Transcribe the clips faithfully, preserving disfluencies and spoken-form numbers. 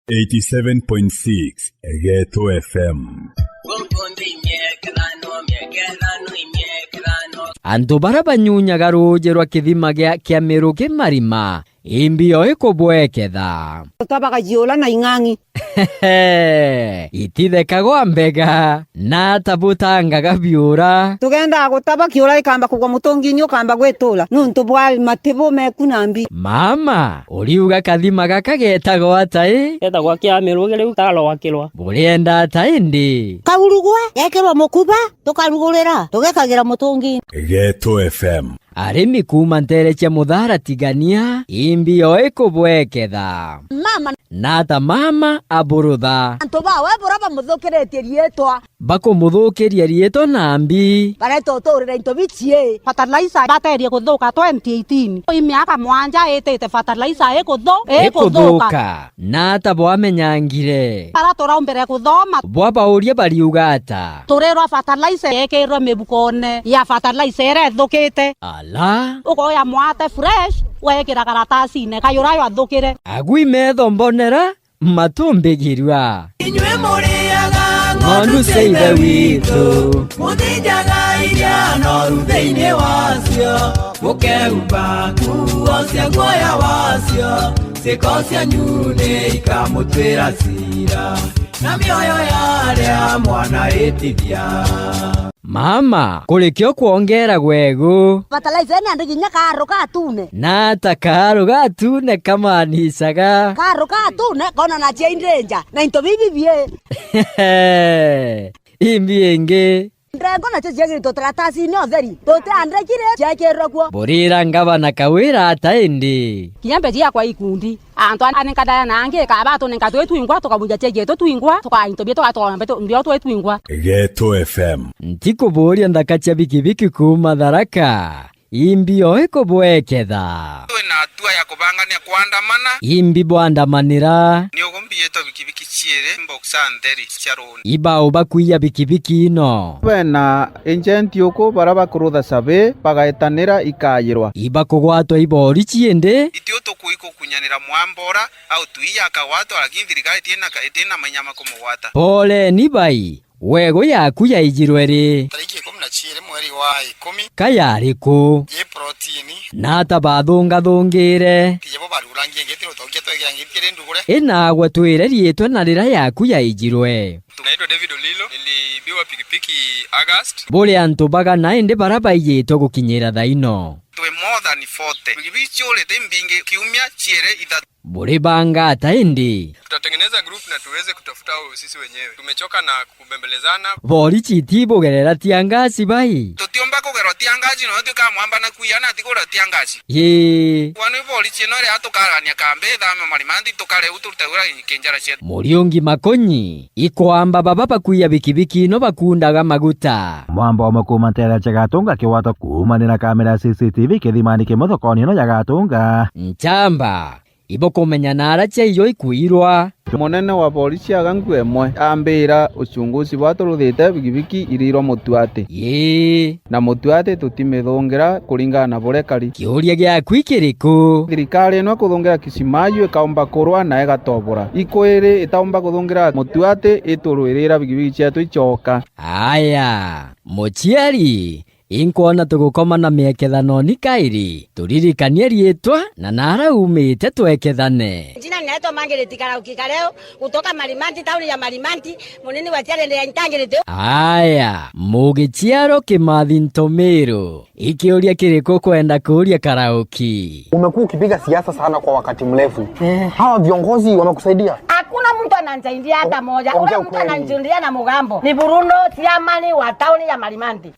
Eighty-seven point six Geto F M. Antu bara banyunyaga ruuji rwa kithima gia kia miruki marima, imbi o ikubweketha. Tutabaga jiura na ing'ang'i. Itithekagwa mbega, na ata butangaga biura. Tugendaga gutaba kiura ikamba kugwa mutungini ukamba gwitura, nuntu bwa matibu meku na mbi. Mama, uriuga kathima gaka getagwa ata i? Getagwa kia mirugi riu karogakirwa. Burienda ata indi? Kaurugwa, gekirwa mukuba, tukarugurira, tugekagira mutungini. Geto F M. Arimi kuuma nteere cia Muthara Tigania, imbi o ikubweketha. Mama. Na ata mama aburutha. Antu bawe bura bamuthukiritie riitwa. Bakumuthukiria riitwa na mbi. Bareta uturire into bichii. Fertilizer baterie kuthuka twenty eighteen. I miaka mwanja itite fertilizer ikuthu-, ikuthuka. Ikuthuka. Na ata bwamenyangire? Bara turaumbire kuthoma. Bwabauria bariuga ata? Turirwa fertilizer yekirwe mibukone ya fertilizer iria ithukite. Ala. Ukoya mwate fresh, wekira karatasine, kayura yo athukire. Agui metho mbonera, matumbigirua. Inyuĩ mũrĩaga ng'ondu cia Ithe witũ, mũthĩnjaga iria noru thĩinĩ wacio, mũkehumba nguo cia guoya wacio, ciĩko cianyu nĩ ikamũtuĩra cira, na mĩoyo ya arĩa mwanaĩtithia. Mama, kuri kio kwongera gwegu. Fertilizer ni andi kinya karu gatune. Na ta karu gatune kamanicaga. Karu gatune kona na cia indrenja. Na into bibi bie. Imbi ingi. Ndrengo nacio ciagirite taratasini utheri. Tuti andrekire ciakirwe kuo. Burira ngavana Kawira ata indi? Kinya mbeji yakwa ikundi. Antu ani nkadaya na angi, kaba atunenka twi twingwa, tukabunja cheji yetu twingwa, tukaa into bietu, tugatwona mbetu, mbio twi twingwa. Geto F M. Ntikuburia nthaka cia bikibiki kuuma Tharaka, imbi o ikubweketha. Twina hatua ya kubangania kwandamana. Imbi bwandamanira. Ni ugumbi yetu bikibiki ciiri, boxer ntheri cia runi. Ibau bakwiya bikibiki ino. Bena agent uku bara bakurutha cabi, bagaetanira ikayirwa. Ibakugwatwa ibori ciindi. Itio tukuiku kunyanira mwambora, au tuiya akagwatwa, lakini thirikari itina ka-, itina manyama kumugwata. Poleni bai, wego yaku yaijirwe ri? Tariki ikumi na ciiri mweri wa ikumi. Ka yari ku? Yi protini. Na ata bathungathungire? Tiye bo barurangie ngiti rutongia twekira ngiti kiri ndugure. Inagwa twire riitwa na rira yaku yaijirwe. Naitwa David Olilo, niliibiwa pikipiki August. Buri antu bagana indi bara baijitwe gukinyira thaino? Twi more than forty. Pikipiki ciurite imbingi kiumia ciiri ithatu. Buri banga ata indi? Tutatengeneza group na tuweze kutafuta au sisi wenyewe. Tumechoka na kubembelezana. Borichi itibugerera tiangasi bai? Tutiumba kugerwa tiangasi, no tukamwamba na kuiya na atigura tiangasi. Ii. Kwani borichi ino iria tukarania kambi ithame marimanti tukare u turute ura kinjara cietu. Muriungi Makonyi, ikwamba baba bakwiya bikibiki ino bakundaga maguta. Mwamba umwe kuuma nteere cia Gatunga kiwata kuumanira kamera ya C C T V kithimani kimwe thokoni ino ya Gatunga. Nchamba, ibukumenya naara ciaiyo ikwirwa. Munene wa borisi aga nkuo imwe, ambira uchunguzi bwa turuthite bikibiki irirwa mutuati. Ii. Na mutuati tutimithungira kuringana na buria kari. Kiuria giaku ikiriku? Thirikari ino ikuthungira Kisimayu ikaumba kurwa na igatobora. Ikwiri itaumba kuthungira mutuati iturwirira bikibiki cietu icoka. Aya, muciari, inkwona tugukoma na miekethano ni kairi. Turirikanie riitwa na naara uumite twekethane. Jina ninaitwa Margaret Karauki Kareo, kutoka Marimanti, tauni ya Marimanti, munini wa Chiarende ya Intangirite. Aya, mugiciaro Kimathi Ntomiru, ikiuria kiriku kwenda kuuria Karauki? Umekuwa ukipiga siasa sana kwa wakati mrefu. Eh. Hawa viongozi wamekusaidia? Hakuna mtu ananisaidia hata moja. Ongea ukweli. Ule mtu ananisaidia na mugambo ni Bruno, chairman wa tauni ya Marimanti.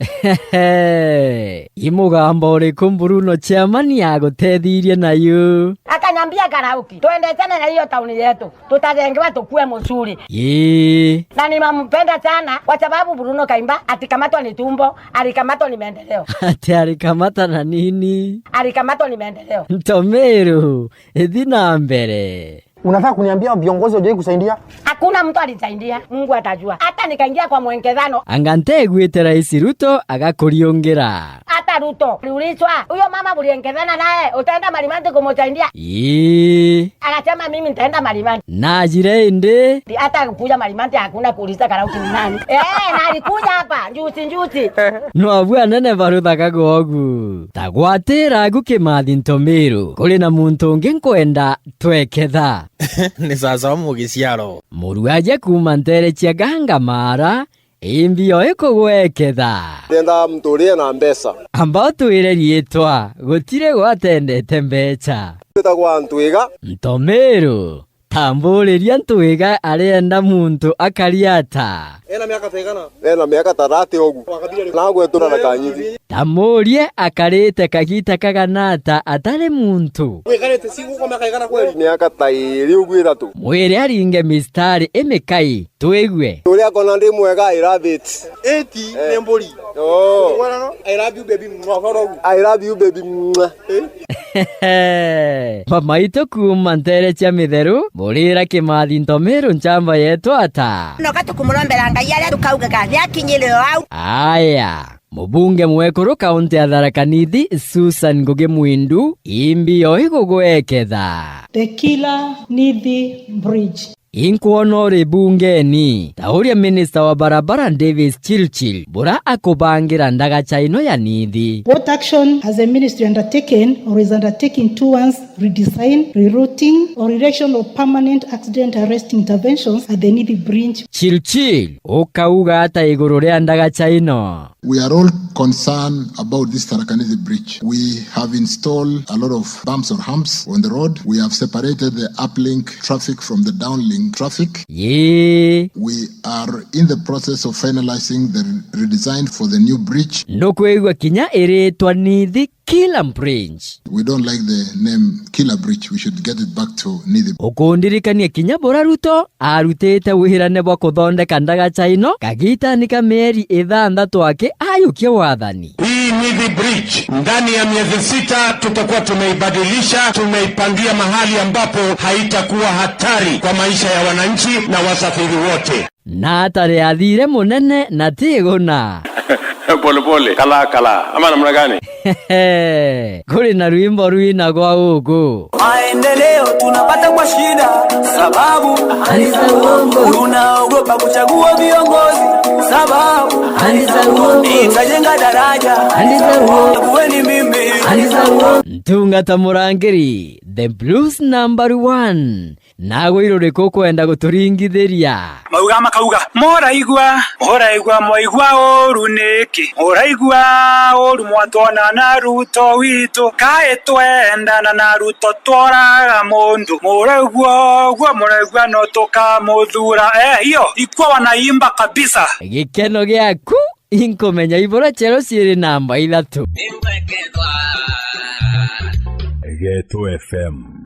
I mugambo uriku Bruno chairman agutethirie nayo? Akanyambia, Karauki, tuendetane na hiyo tauni yetu, tutajengewa tukue musuri. Ii. Na ninampenda sana kwa sababu Bruno Kaimba atikamatwa ni tumbo, alikamatwa ni maendeleo. Ati alikamata na nini? Alikamatwa ni maendeleo. Ntomiru, ithi na mbere. Unataka kuniambia viongozi hawajai kusaidia? Hakuna mtu alisaidia, Mungu atajua. Hata nikaingia kwa mwengethano. Anga nteguite Rais Ruto agakuriungira? Hata Ruto, uliulizwa, huyo mama mliengezana naye, utaenda Marimanti kumsaidia? Ii. Akasema, "Mimi nitaenda Marimanti." Najire indi. Hata kuja Marimanti hakuna kuuliza Karauti ni nani. Eh, na alikuja hapa, juzi, juzi. No abu anene baruthaga gwogu. Ta gwatira agu Kimathi Ntomiru, kuri na muntu ungi nkwenda tweketha. Ni sasa wa mugiciaro. Muruaje kuuma ntere cia Ganga Mara, imbi yo ikugweketha. Ndenda muntu uria na mbeca. Amba utwire riitwa, gutiri gwatendete mbeca. Witagwa Ntwiga. Ntomiru, tamburiria Ntwiga arienda muntu akari ata? Ena miaka ta igana? Ena miaka ta thirty ugu. Nagwe turara kanyithi. Tamurie akarite kagita kagana ata atari muntu? Wikarite si guko miaka igana kweli? Miaka ta iri ugu ithatu. Mwire aringe mistari imikai. Twigue. Uria akona ndi mwega, I love it. Eti, eh, ni mburi. Oh. Bwana no, I love you, baby. Mwa, bwana no. I love you, baby. Mwa. Eh? Mamaitũ kuuma ntere cia mitheru, murira Kimathi Ntomiru nchamba yetu ata? Noka tukumurombera Ngai aria tukaugaga ni akinyire o au. Aya. Mubunge mwekuru kaunti ya Tharaka Nithi, Susan Ngugi Mwindu, imbi yo igugweketha. The Killer Nithi Bridge. Inkwona uri bungeni, ta uria minista wa barabara Davis Chirchir, bura akubangira ndagacha ino ya Nithi. What action has the ministry undertaken or is undertaking towards redesign, rerouting, or erection of permanent accident arrest interventions at the Nithi Bridge? Chirchir, ukauga ata iguru ria ndagacha ino? We are all concerned about this Tharaka Nithi bridge. We have installed a lot of bumps or humps on the road. We have separated the uplink traffic from the downlink traffic. Yee. We are in the process of finalizing the redesign for the new bridge. Ndukwigua kinya iritwa Nithi Killer Bridge. We don't like the name Killer Bridge. We should get it back to Nithi. Ukundirikania kinya bura Ruto arutite wirane bwa kuthondeka ndagacha ino, kagitani ka mieri ithanthatu aki ayukia wathani. Hii Nithi Bridge, ndani ya miezi sita tutakuwa tumeibadilisha, tumeipangia mahali ambapo haitakuwa hatari kwa maisha ya wananchi na wasafiri wote. Na atari athire munene na tiguna. Pole pole, kala kala. Ama namna gani? Kuri na rwimbo rwinagwa ugu. Maendeleo tunapata kwa shida, sababu hali za uongo. Tunaogopa kuchagua viongozi, sababu hali za uongo. Nitajenga daraja, hali za uongo. Chagueni mimi, hali za uongo. Ntungata Murangiri, the blues number one. Naagwe iruriku ukwenda guturingithiria? Mauga makauga, "Muraigua, muraigua, mwaigua uru niki? Muraigua uru mwatwona na Ruto witu? Kae twendana na Ruto tworaga mundu? Muraigua uguo, muraigua no tukamuthura." Eh, hiyo, ikuwa wanaimba kabisa. Gikeno giaku, inkumenya ibura chero ciiri namba ithatu. Geto F M.